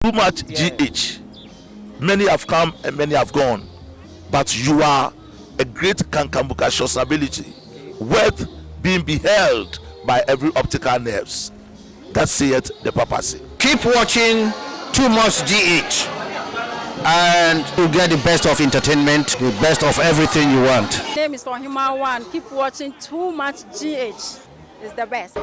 Too much GH. Many have come and many have gone, but you are a great cankambuka ability, worth being beheld by every optical nerves. That saith the papacy. Keep watching Too Much GH and you get the best of entertainment, the best of everything you want. My name is Ohima One. Keep watching Too Much GH. It's the best.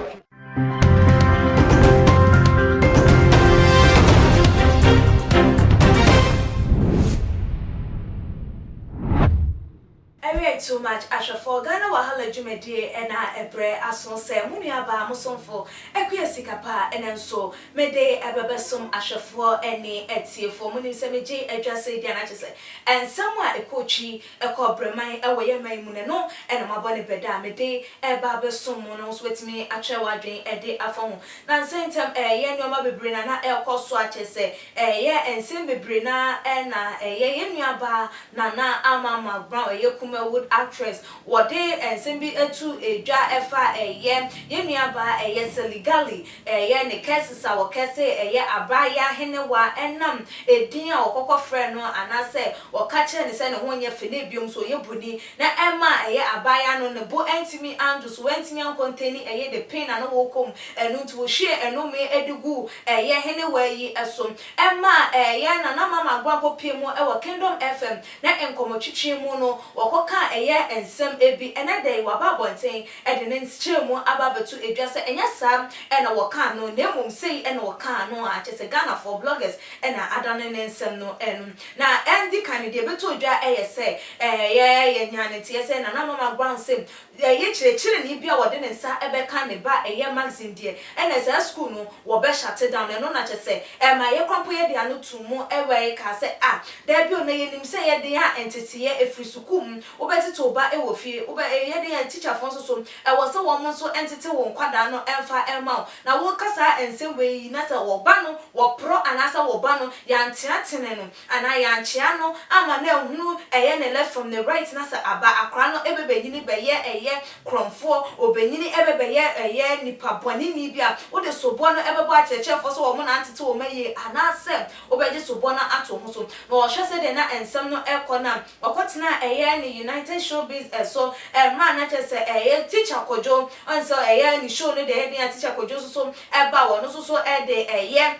Ɛyɛ too much ahwɛfoɔ Ghana wahala dwumadie ɛna ɛbrɛ aso sɛ mo nua baa mo somfo Akua sika pa ɛnɛ nso mede ɛbɛbɛsom ahwɛfoɔ ɛne atiefoɔ mo nim sɛ megye adwa sei deɛ na kyɛ sɛ ɛnsɛm a ɛkɔ twi ɛkɔ brɛman ɛwɔ yɛ man mu no ɛno ɛna mabɔ ne bɛda a mede ɛreba abɛsom mo no wo nso woatumi akyerɛ w'adwene de afa ho. Nansa ntam ɛreyɛ nneɛma bebree na na ɛrekɔ so a kyerɛ sɛ ɛreyɛ nsɛm bebree na na ɛyɛ yɛn nuabaa Nana Ama McBrown ɛyɛ Kumawood actress wɔde nsɛm bi to dwa ɛfa ɛyɛ yɛn nuabaa ɛyɛ Seligali ɛyɛ ne curses a wɔkɛse ɛyɛ abaayewa ahenewa ɛnam edin a wɔkɔkɔ frɛɛ no anaasɛ wɔka kyerɛɛ no sɛ ne ho nyɛ fɛ na bio nso ɔyɛ boni na ɛma ɛyɛ abaayewa no ne bo antumi andwo so, wantumi ankɔntɛni ɛyɛ the pain a na wɔrekɔ mu, ɛno nti wɔhwiee ɛnome de guu ɛyɛ henewa yi so. Ɛma ɛyɛ Nana Mama Agorɔ kɔpue mu wɔ Kingdom FM na nkɔmmɔtwetwe mu no wɔkɔkaa ɛyɛ nsɛm bi, ɛnɛ da yi waba abɔnten de ne nkyerɛmu aba abɛto dwa sɛ ɛnyɛ saa na wɔkaa no na mmom sei na wɔkaa no a kyerɛ sɛ Ghanafoɔ bloggers na adane ne nsɛm no no. Na ɛndi kan no, deɛ ɛbɛtɔ dwa yɛ sɛ, ɛyɛ yɛnyaa no nteɛ sɛ Nana Mama Brown se ɛyɛ kyerɛkyerɛni bi a wɔde ne nsa bɛka ne ba ɛyɛ Maxine deɛ, ɛna saa sukuu no wɔbɛ shut down, ɛno na kyerɛ sɛ ɛma yɛ koraa mpo yɛde ano too mu wɛe kaa sɛ ah daabi o, na yɛnim sɛ ɛyɛ den a nteteeɛ ɛfiri sukuu mu, wobɛtete wo ba wɔ fie, wobɛ ɛyɛ den a tikyafoɔ nso so ɛwɔ sɛ wɔn nso ntete wo nkwadaa no mfa mma wo, Na woka saa nsɛm wei yi, na sɛ wɔba no wɔporɔ anaasɛ wɔba no yɛanteatene no anaa yɛankyea no amma no anhunu ɛyɛ ne left from ne right na sɛ aba akora no ɛbɛbɛnyini bɛyɛ ɛyɛ korɔmfoɔ, ɔbɛnyini ɛbɛbɛyɛ ɛyɛ nipa bɔneni bi a, wode soboɔ no ɛbɛbɔ akyerɛkyerɛfoɔ sɛ wɔn na antete wɔn yie anaasɛ wobɛgye soboɔ no ato wo ho so. Na wɔhwɛ sɛdeɛ na nsɛm no ɛrekɔ no a, Ɔkɔtenaa ɛyɛ ne United Showbiz ɛso mmerɛ a na kyerɛ sɛ ɛyɛ Teacher Kojo, ɔn sɛ ɛyɛ ne show no deɛ ɛyɛ den a Teacher Kojo nso so ɛba a ɔno nso so ɛde ɛyɛ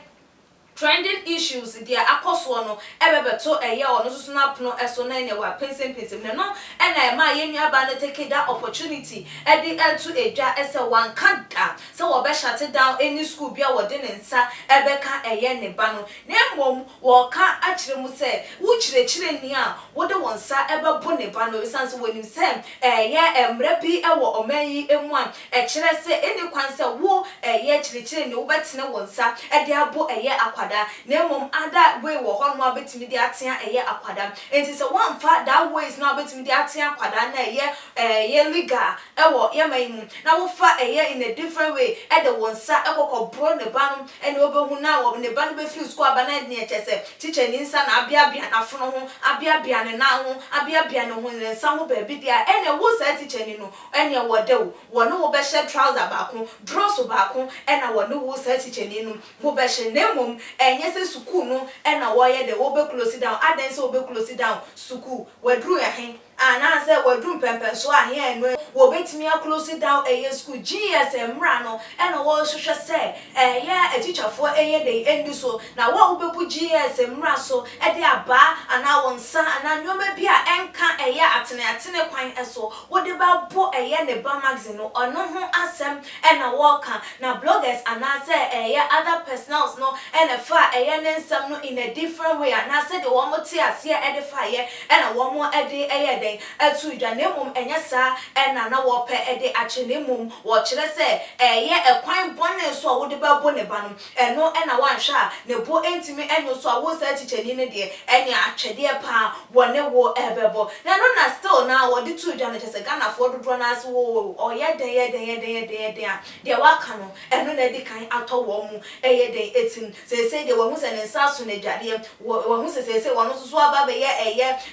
trending issues deɛ akɔ soɔ no ɛbɛbɛto ɛyɛ ɔno nso so n'apono ɛso na ɛneɛ wapɛnsɛmpɛnsɛm na ɛno ɛna ɛmaa yɛn nua baa no take that opportunity ɛde ɛto ɛdwa ɛsɛ wanka da sɛ wɔbɛ shut down any school bi a wɔde ne nsa ɛbɛka ɛyɛ ne ba no na mmom Wɔreka akyerɛ mu sɛ, Wo kyerɛkyerɛni a wode wo nsa bɛbo ne ba no, esiane sɛ wɔnim sɛ ɛyɛ mmara bi wɔ ɔman yi mu a ɛkyerɛ sɛ enni kwan sɛ wo ɛyɛ kyerɛkyerɛni wobɛtene wo nsa de abo ɛyɛ akwadaa, na mmom other way wɔ hɔnom a wobɛtumi de atea ɛyɛ akwadaa. Enti sɛ woamfa that ways no a wobɛtumi de atea akwadaa no a ɛyɛ ɛyɛ legal wɔ yɛn man yi mu na wofa ɛyɛ in a different way de wo nsa kɔ kɔ boro ne ba no ɛne ɔbɛhu na wɔ ne ba no bɛfiri sukuu aba na ɛneɛ kyerɛ sɛ tikyani nsa na abeabea n'afono ho, abeabea ne nan ho, abeabea ne ho ne nsa ho baabi deɛ a ɛneɛ wo saa tikyani no ɛneɛ wɔde wo, wɔne wo bɛhyɛ trouser baako, drɔso baako ɛna wɔne wo saa tikyani no wo bɛhyɛ na mmom ɛnyɛ sɛ sukuu no ɛna wɔyɛ dɛ wɔbɛ close down, adɛn sɛ wɔbɛ close down sukuu, waduru ɛhe? Anaasɛ wɔaduru mpɛnpɛnsoɔ ahe a ɛno wɔbɛtumi a close down ɛyɛ school. GS mmra no ɛna wɔrehwehwɛ sɛ ɛyɛ atikyafoɔ ɛyɛ dɛn ɛnni so. Na wo a wobɛbu GS mmra so de abaa anaa wo nsa anaa nnoɔma bi a ɛnka ɛyɛ ateneatene kwan so wode bɛbo ɛyɛ ne ba magazine no ɔno ho asɛm ɛna wɔreka. Na bloggers anaasɛ ɛyɛ other personnels no ɛna ɛfaa ɛyɛ ne nsɛm no in a different way anaa sɛdeɛ wɔn te aseɛ ɛde faeɛ ɛna wɔn de yɛɛ dɛn? Too dwa, na mmom ɛnyɛ saa na na wɔpɛ de akyerɛ, na mmom wɔkyerɛ sɛ ɛyɛ ɛkwan bɔne so a wode bɛbo ne ba no, ɛno na woanhwɛ a ne bo ntumi nnwo so a wo saa tikyani no deɛ ɛneɛ atwɛdeɛ paa wɔne wo bɛbɔ. Na ɛno na still na wɔde too dwa no, kyerɛ sɛ Ghanafoɔ dodoɔ no ara se oo ɔyɛ dɛn yɛ dɛn yɛ dɛn yɛ dɛn yɛ dɛn a deɛ waka no ɛno na adi kan atɔ wɔn mu ɛyɛ dɛn atim. Seesei deɛ wahu sɛ ne nsa aso n'adwadeɛ, wahu sɛ seesei ɔno nso so aba abɛyɛ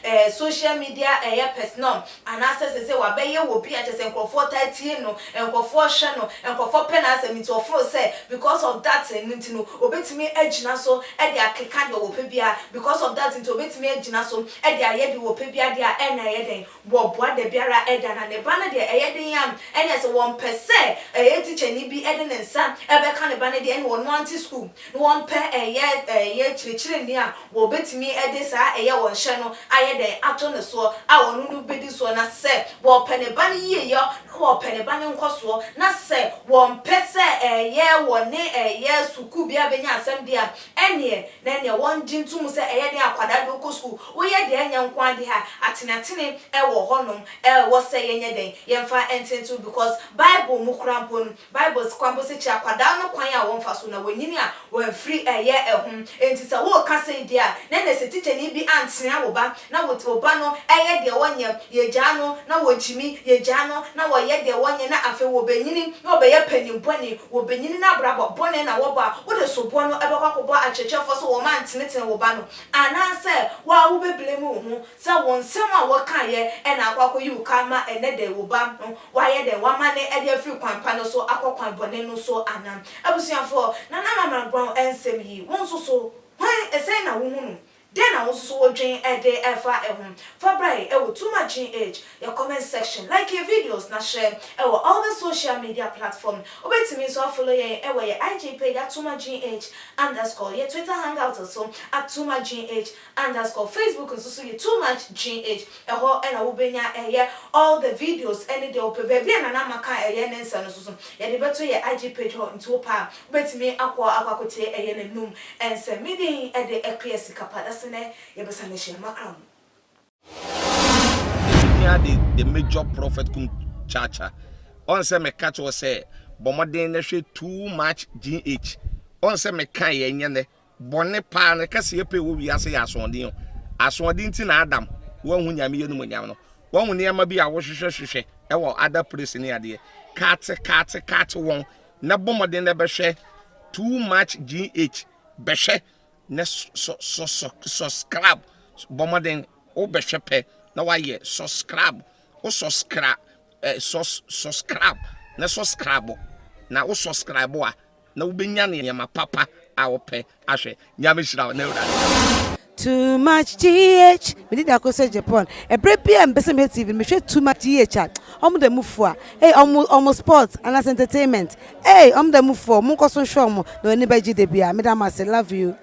ɛyɛ social media ɛyɛ ɛyɛ personal anaasɛ sɛ wabɛyɛ wɔ bi a kyerɛ sɛ nkurɔfoɔ taa tie no, nkurɔfoɔ hwɛ no, nkurɔfoɔ pɛ n'asɛm nti, ɔforo sɛ because of that no nti no, obetumi agyina so ɛde akeka deɛ wɔpɛ bia, because of that nti obetumi agyina so ɛde ayɛ deɛ wɔpɛ bia deɛ a, ɛna ɛyɛ den wɔboa da biara ɛda na ne ba no deɛ ɛyɛ den am. Ɛna sɛ wɔmpɛ sɛ ɛyɛ tikyani bi ɛde ne nsa ɛbɛka ne ba no deɛ, ɛna wɔn ante school na wɔmpɛ ɛyɛ kyerɛkyerɛni a wɔbɛtumi ɛde saa ɛyɛ wɔn hyɛ no ayɛ dɛn ato ne soɔ a wɔn no bɛdi soɔ. Na sɛ wɔpɛ ne ba no yie yɛ na wɔpɛ ne ba no nkɔsoɔ, na sɛ wɔmpɛ sɛ ɛyɛ wɔ ne ɛyɛ sukuu bi abɛnya asɛm deɛ a, ɛneɛ na ɛneɛ wɔn gye ntum sɛ ɛyɛ den akwadaa de wokɔ sukuu, woyɛ deɛ ɛnyɛ nko adeɛ a, atenatene ɛwɔ hɔnom ɛwɔ sɛ yɛnyɛ den yɛmfa ntenten, because Bible mu kora mpo no, Bible kwan mpo sɛ kyerɛ akwadaa no kwan a wɔmfa so na wɔnyini a wɔmfiri ɛyɛ ɛho. Nti sɛ wɔreka sɛ deɛ a, na ɛnɛ sɛ tikyani bi antena wo ba na wo ba no ɛyɛ deɛ wɔnyɛ, yɛgyaa no na wɔgyimi, yɛgyaa no na wɔyɛ deɛ wɔnyɛ, na afei wɔbɛnyini na wɔbɛyɛ panin bɔne, wɔbɛnyini na abrabɔ bɔne na wɔbɔ a, wode soboɔ no ɛbɛkɔ akɔbɔ akyerɛkyerɛfoɔ sɛ wɔn antenetene wo ba no, anaasɛ wɔa wobɛbile mu wo ho sɛ wɔn nsɛm a wɔkaeɛ ɛna akɔ akɔyi wo ka ma ɛnɛ de wo ba no wayɛ dɛ wama ne ɛde afiri kwan pa no so akɔ kwan bɔne no so anam. Abusuafoɔ, Nana Mama Brown ɛnsɛm yi, wɔn nso so hwan ɛsɛn na wohu no den na wɔn nso so wɔdwen ɛde ɛfa ɛho fa brae ɛwɔ Too Much GH yɛ comment section. Like yɛ videos na share ɛwɔ all the social media platform. Wobɛtumi nso afollow yɛn ɛwɔ yɛ IG page at Too Much GH_, yɛ Twitter hangout so at Too Much GH_, Facebook nso so yɛ Too Much GH. Ɛhɔ ɛna wobɛnya ɛyɛ all the videos ɛne deɛ wopɛ. Baabi a Nana Maka ɛyɛ ne nsa no so yɛde bɛto yɛ IG page hɔ, nti wopɛ a wobɛtumi akɔ akɔtie ɛyɛ n'anum ɛnsɛm. Medin ɛde Ɛkua Sikapa dase nɛ yɛbɛsa no ahyia makra mu. Hia the major prophet kum chacha ɔn sɛ meka kyerɛ sɛ bɔ mmɔden na hwɛ Too Much GH. Ɔn sɛ meka yɛ nyɛ nɛ bɔne paa no kɛseɛ pɛ wɔ wiase yɛ asoɔden o. Asoɔden nti na Adam wɔnhu Nyame yɛ no mu nyam no, wɔnhu nneɛma bi a wɔhwehwɛ hwehwɛ ɛwɔ other place ne adeɛ kaate kaate kaate wɔn na bɔ mmɔden na bɛhwɛ Too Much GH. Bɛhwɛ na subscribe. Bɔ mmɔden wobɛhwɛ pɛ na wayɛ subscribe. Wo subscribe subscribe na subscribe na wo subscribe a, na wobɛnya nneɛma papa a wopɛ ahwɛ. Nyame hyira wo na Awurade. Too Much GH, mede de akɔ sɛ Japan. Ɛberɛ bi a mpɛ sɛ mehwɛ TV no, mehwɛ Too Much GH a, ɔmo da mu fo a, ei, ɔmo sport anaasɛ entertainment, ei, ɔmo da mu fo. Ɔmo nkɔ so nhwɛ ɔmo na ɔni bɛgye de bia. Meda mo ase, love you.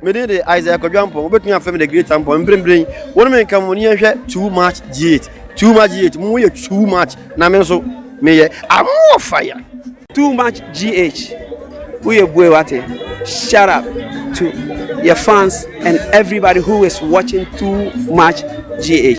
Mede de Isaac Kwadwampɔn, wobɛtumi afrɛ me the Great Ampɔn. Mprempren wɔn me nka mo ne yɛnhwɛ Too Much GH. Too Much GH, mo yɛ too much na me nso meyɛ amoɔ fire. Too Much GH, woyɛ bue wate. Shout out to your fans and everybody who is watching Too Much GH.